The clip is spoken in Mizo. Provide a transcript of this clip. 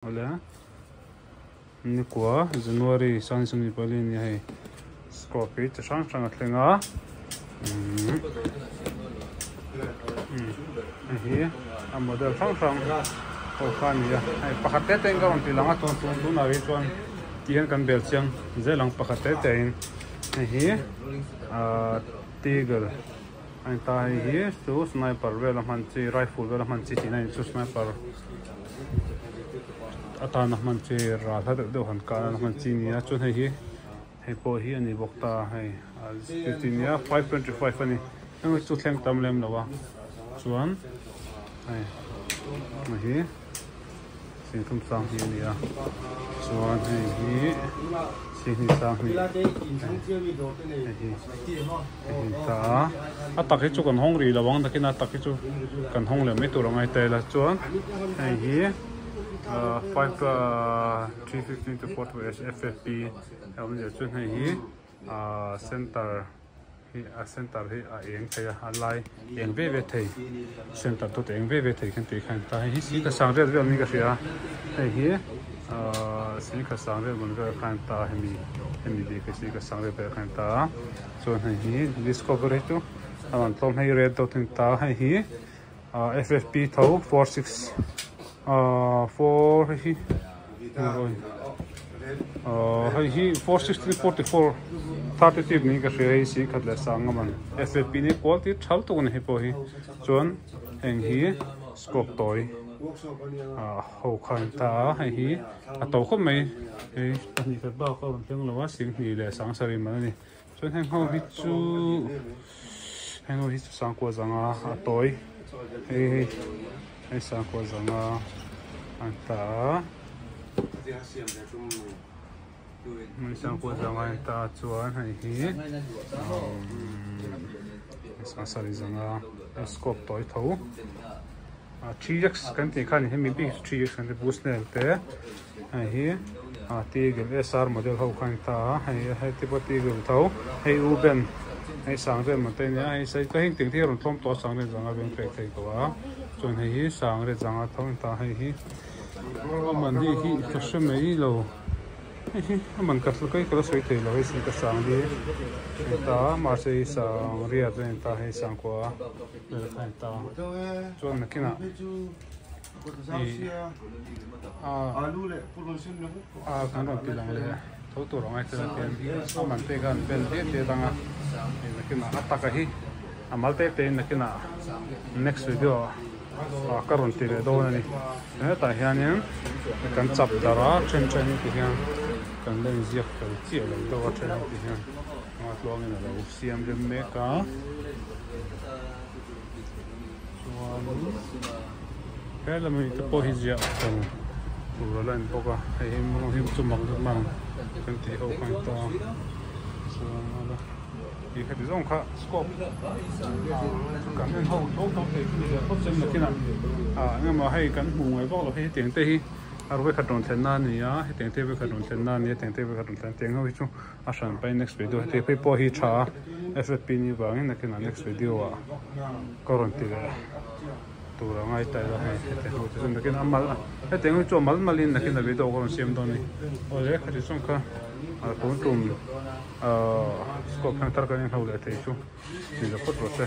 Awle nikua January sang sawmhnih pali a nia hei scope hi chi hrang hrang a thleng a hei hi a model hrang hrang pawh kha a ni a hei pakhat te te in ka rawn ti lang a tun tun tunah rih chuan ti hian kan bel chiang zel ang pakhat te te in hei hi ahh tiger A ni ta hei hi chu sniper vel a hman chi rifle vel a hman chi tihna a ni chu sniper atana hman chi ral hla deuh deuh han kah nana hman chi a ni a chuan hei hi hei pawh hi a ni bawk ta hei a nia 525 a ni heng hi chu thleng tam lem lo a chuan hei hei hi. Singthum sang hi a ni a, chuan hei hi singhnih sang hnih hei hi hei hi ta a, a tak hi chu kan hawng rih lo ang nakin a tak hi chu kan hawng leh mai tur a ngai ta ila chuan hei hi ah five 315 to 4 F F P a awmzia chuan hei hi ah center. Hi a center hi a eng thei a a lai eng ve ve thei center te eng ve ve thei kan tih khan ta hei hi sika sang riat vel niin ka hria a hei hi ahh sika sang riat vawn vel khan ta hemi hemi bik hi sika sang riat vel khan ta a chuan hei hi discovery chu a rawn tlawm hei red dot a ni ta hei hi ahh ffp tho 46 ahh 4 hei hi. Ahh hei hi 416 44 32 niin ka hria hei si khat leh sang a man FAP ni kual tir tha lutuk a ni hei pawh hi chuan heng hi scope tawi ah ho kha an ta a hei hi a to khawp mai hei pahnih khat bak a rawn thleng lo a singhnih leh sang sarih man a ni chuan heng ho hi chu heng ho hi chu sangkua zanga a tawi hei hei hei sangkua zanga an ta a hei sangkua zanga an ta chuan hei hi umm sangsarih zanga scope tawi tho 3x kan tih kha a ni hemi bik hi 3x kan ti bushnell te hei hi tigel SR model ho kha a ni ta a hei hei te pawh tigel tho hei u ben hei sangre maw te ania hei sai heng tiang te hi a rawn tlawm tawh a sangre zanga veng pek thei tawh a chuan hei hi sangre zanga tho a ni ta hei hi a man hi hi ka hre mai lo. Hei hi a man ka hlu kai ka la sawi thei lo hei sin ka sang hi hei ta mahse hei sang riat a ni ta hei sang kua vel kha a ni ta chuan nakinah ih a a kan rawn ti lang leh tho tur ang a heti lai hian a man te khan bel diat diat ang a hei nakinah a taka hi a mal te te in nakinah next video ah. Ah ka rawn ti leh dawn a ni hetah hianin kan chap darh a then then ti hian kan la inziak fel chiah lo deuh a then ti hian a tluangin a lo siam rem mek a chuanin he lam hi te pawh hi ziah fel tur a la ni bawk a hei hi hi chu mak deuh mang kan tih ho kha a ni ta a chuan a la. Tih kha ti zawng kha scope kan en ho tho tho thei chu ni ve phawt chuan nakinah ah eng emaw hei kan hmuh ngai vak lo hei hetiang te hi a vawikhat rawn thlen na a ni a hetiang te hi vawikhat rawn thlen na a ni a hetiang te hi vawikhat rawn thlen tiang ho hi chu a hran pahin next video heti phei pawh hi tha a F_F_P ni vangin nakinah next video ah ka rawn ti leh tur a ngai ta ila hei hetiang ho te chu nakin a mal hetiang hi chu a mal malin nakin a video ka rawn siam dawn a ni awle khati zawng kha a tun tum. Ahh scope hian thar kan inhlo leh thei chu ni lo phawt rawh se.